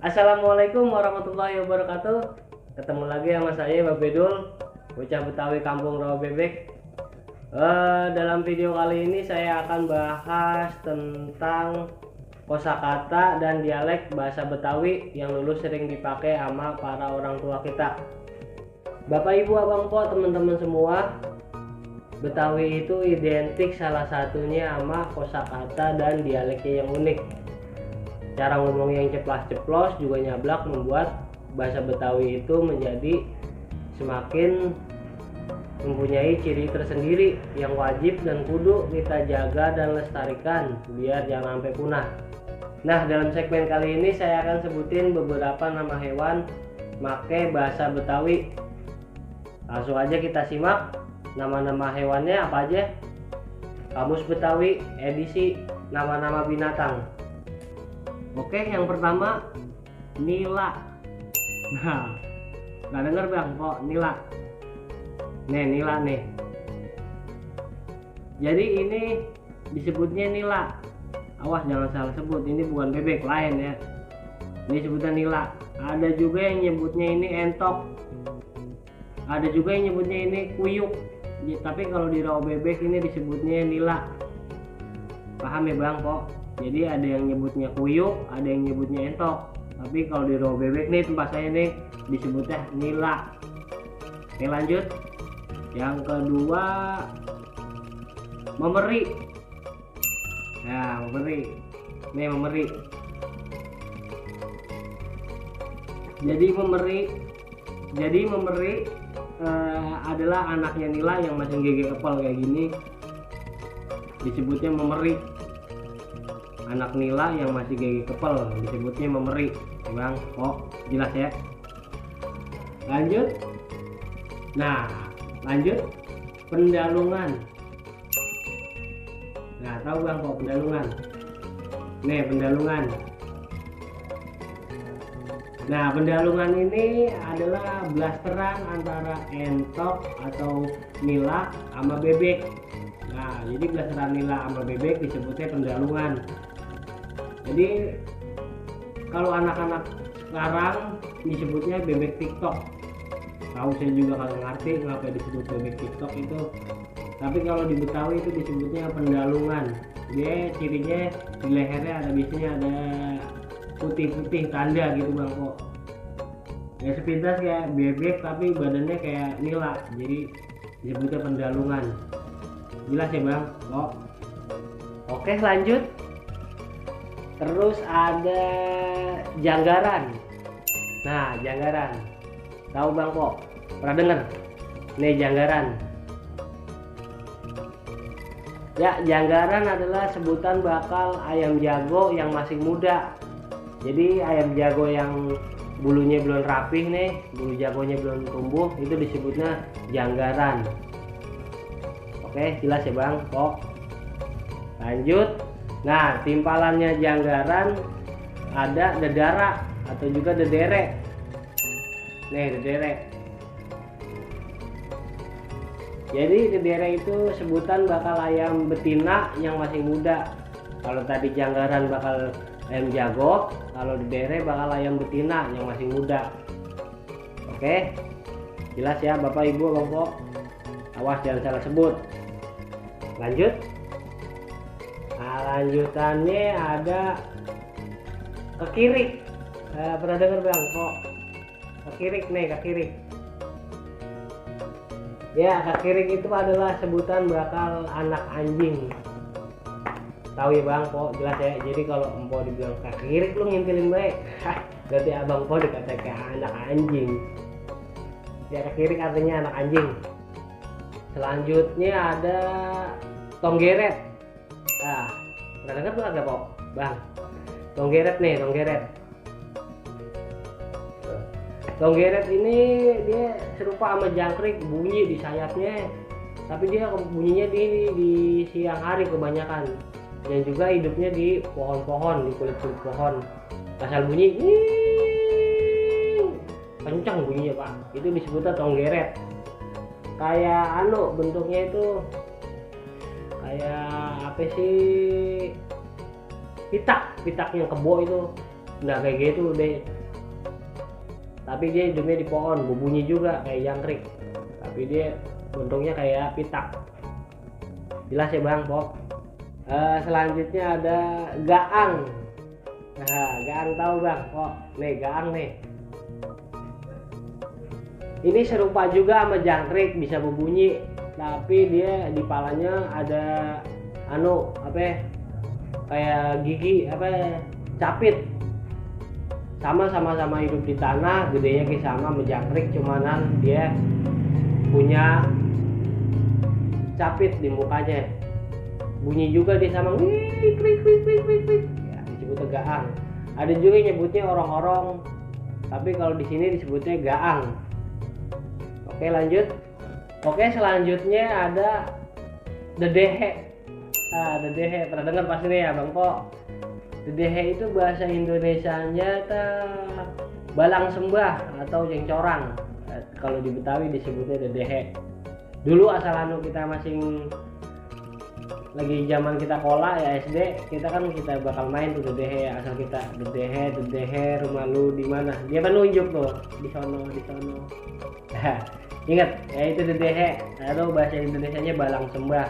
Assalamualaikum warahmatullahi wabarakatuh. Ketemu lagi sama saya Bapak Bedul, bocah Betawi Kampung Rawa Bebek. Dalam video kali ini saya akan bahas tentang kosakata dan dialek bahasa Betawi yang dulu sering dipakai sama para orang tua kita. Bapak Ibu Abang Po, teman-teman semua, Betawi itu identik salah satunya sama kosakata dan dialeknya yang unik. Cara ngomong yang ceplas-ceplos juga nyablak membuat bahasa Betawi itu menjadi semakin mempunyai ciri tersendiri yang wajib dan kudu kita jaga dan lestarikan biar jangan sampai punah. Nah, dalam segmen kali ini saya akan sebutin beberapa nama hewan make bahasa Betawi. Langsung aja kita simak nama-nama hewannya apa aja. Kamus Betawi edisi nama-nama binatang. Oke, yang pertama nila. Nah, nggak denger Bang kok nila. Nih nila nih. Jadi ini disebutnya nila. Awas jangan salah sebut, ini bukan bebek lain ya. Ini sebutan nila. Ada juga yang nyebutnya ini entok. Ada juga yang nyebutnya ini kuyuk. Tapi kalau di rawa bebek ini disebutnya nila. Paham ya Bang kok? Jadi ada yang nyebutnya kuyuk, ada yang nyebutnya entok. Tapi kalau di rawa bebek nih tempat saya nih disebutnya nila. Oke, lanjut. Yang kedua memeri. Nah, memeri. Nih memeri. Jadi memeri adalah anaknya nila yang masih gigi kepal kayak gini. Disebutnya memeri. Anak nila yang masih gigi kepal disebutnya memeri. Bang, kok jelas ya? Lanjut. Nah, lanjut pendalungan. Nah, tahu Bang kok pendalungan? Nih, pendalungan. Nah, pendalungan ini adalah blasteran antara entok atau nila sama bebek. Nah, jadi blasteran nila sama bebek disebutnya pendalungan. Jadi kalau anak-anak sekarang disebutnya bebek TikTok. Tahu saya juga kalau ngerti kenapa disebut bebek TikTok itu. Tapi kalau di Betawi itu disebutnya pendalungan. Dia cirinya di lehernya ada biasanya ada putih-putih tanda gitu Bang kok. Ya sepintas kayak bebek tapi badannya kayak nila. Jadi disebutnya pendalungan. Jelas ya Bang kok? Oke, lanjut. Terus ada janggaran. Nah, janggaran. Tahu Bang kok? Pernah denger? Nih janggaran. Ya, janggaran adalah sebutan bakal ayam jago yang masih muda. Jadi ayam jago yang bulunya belum rapih nih, bulu jagonya belum tumbuh, itu disebutnya janggaran. Oke, jelas ya Bang kok? Lanjut. Nah, timpalannya janggaran ada dedara atau juga dedere. Nih, dedere. Jadi dedere itu sebutan bakal ayam betina yang masih muda. Kalau tadi janggaran bakal ayam jago, kalau dedere bakal ayam betina yang masih muda. Oke, jelas ya Bapak Ibu Bapak. Awas jangan salah sebut. Lanjut. Nah, lanjutannya ada kekirik. Pernah dengar Bang kok? Kekirik nih, kekirik. Ya, kekirik itu adalah sebutan bakal anak anjing. Tahu ya Bang kok? Jelas ya. Jadi kalau empok dibilang kekirik lu ngintilin baik. Berarti Abang Po dikatakan anak anjing. Ya, kekirik artinya anak anjing. Selanjutnya ada tonggeret. Nah, pernah dengar tuh agak Pok? Bang, tonggeret nih, tonggeret. Tonggeret ini dia serupa sama jangkrik, bunyi di sayapnya. Tapi dia bunyinya di siang hari kebanyakan. Dan juga hidupnya di pohon-pohon, di kulit-kulit pohon. Asal bunyi, kenceng bunyinya Pak. Itu disebutnya tonggeret. Kayak bentuknya itu kayak apa sih, pitak yang kebo itu Nah kayak gitu deh, tapi dia hidupnya di pohon, berbunyi juga kayak jangkrik, tapi dia bentuknya kayak pitak. Jelas ya bang Pok. Selanjutnya ada gaang. Nah gaang tahu bang Pok, nih gaang nih, ini serupa juga sama jangkrik, bisa berbunyi, tapi dia di palanya ada kayak gigi capit. Sama-sama hidup di tanah, gedenya kayak sama jangkrik, cumanan dia punya capit di mukanya. Bunyi juga dia sama wik wik wik wik wik wik. Ya, disebut gaang. Ada juga yang nyebutnya orong-orong, tapi kalau di sini disebutnya gaang. Oke lanjut. Oke selanjutnya ada dedehe. Dedehe pernah dengar pasti nih ya Bang Po. Dedehe itu bahasa Indonesianya balang sembah atau cengcorang. Kalau di Betawi disebutnya dedehe. Dulu asal kita masing lagi zaman kita sekolah ya SD, kita bakal main tuh dedehe, asal kita dedehe rumah lu di mana, dia kan nunjuk tuh di sono. Ingat ya, itu dedehe atau bahasa Indonesianya balang sembah.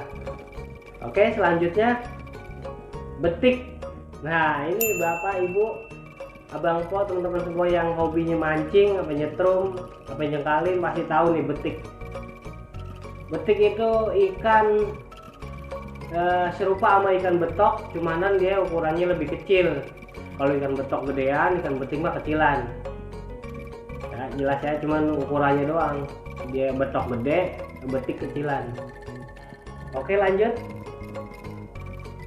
Oke selanjutnya betik. Nah ini bapak ibu abang po teman-teman semua yang hobinya mancing, nyetrum, nyengkalin pasti tahu nih betik. Betik itu ikan serupa sama ikan betok, cumanan dia ukurannya lebih kecil. Kalau ikan betok gedean, ikan betik mah kecilan. Nah, jelas ya, cuman ukurannya doang. Dia betok gede, betik kecilan. Oke lanjut.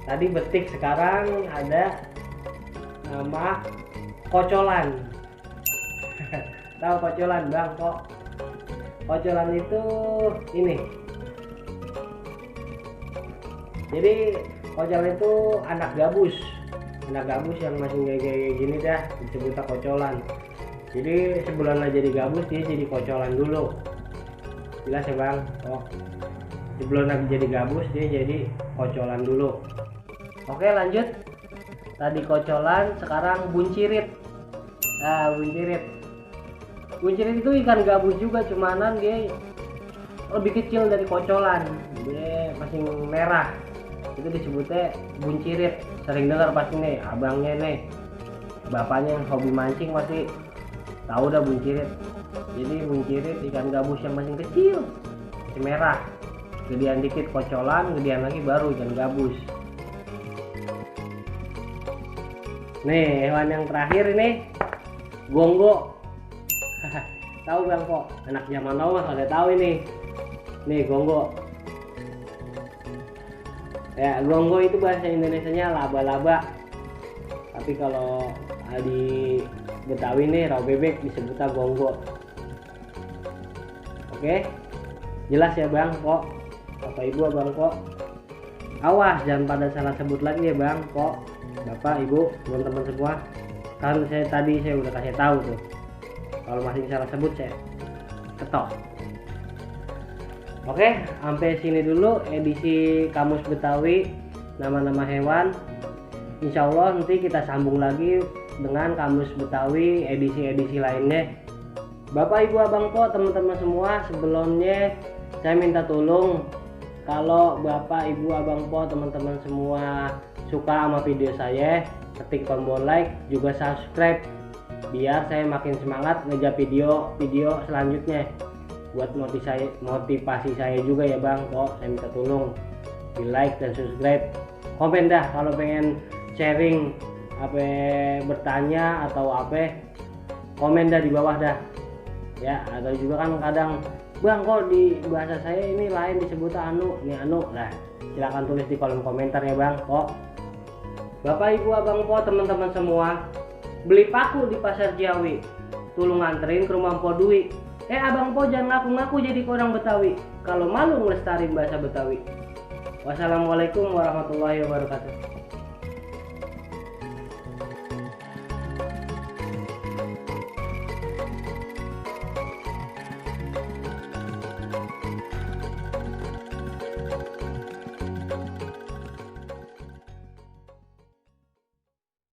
Tadi betik, sekarang ada nama kocolan. Tahu kocolan bang kok? Kocolan itu ini. Jadi kocolan itu anak gabus yang masih kayak gini dah, disebutnya kocolan. Jadi sebelum jadi gabus dia jadi kocolan dulu. Jelas ya bang? Oh, sebelum jadi gabus dia jadi kocolan dulu. Oke lanjut. Tadi kocolan, sekarang buncirit. Buncirit itu ikan gabus juga, cumanan dia lebih kecil dari kocolan. Dia masih merah. Itu disebutnya buncirit. Sering dengar pasti nih abangnya nih, bapaknya yang hobi mancing pasti tahu dah buncirit. Jadi buncirit ikan gabus yang masih kecil, masih merah. Gedean dikit kocolan, gedean lagi baru ikan gabus. Nih hewan yang terakhir ini gonggo. Tahu bang kok? Anak zaman now mah kagak tahu ini. Nih gonggo. Ya gonggo itu bahasa Indonesianya laba-laba. Tapi kalau di Betawi nih rawa bebek disebutnya gonggo. Oke, jelas ya bang kok? Bapak ibu abang kok? Awas jangan pada salah sebut lagi ya bang kok? Bapak ibu teman-teman semua, kan saya udah kasih tahu tuh, kalau masih salah sebut saya ketok. Oke sampai sini dulu edisi Kamus Betawi nama-nama hewan. Insya Allah nanti kita sambung lagi dengan Kamus Betawi edisi-edisi lainnya. Bapak ibu abang po teman-teman semua, sebelumnya saya minta tolong, kalau bapak ibu abang po teman-teman semua suka sama video saya, ketik tombol like, juga subscribe, biar saya makin semangat ngejar video selanjutnya. Buat motivasi saya juga ya bang kok, saya minta tolong di like dan subscribe. Komen dah kalau pengen sharing bertanya atau komen dah di bawah dah ya. Atau juga kan kadang bang kok di bahasa saya ini lain disebut anu lah, silahkan tulis di kolom komentar ya bang kok. Bapak ibu abang po teman-teman semua, beli paku di pasar Ciawi, tolong nganterin ke rumah Po Dwi. Abang po jangan ngaku-ngaku jadi orang Betawi, kalau malu ngelestarin bahasa Betawi. Wassalamualaikum warahmatullahi wabarakatuh.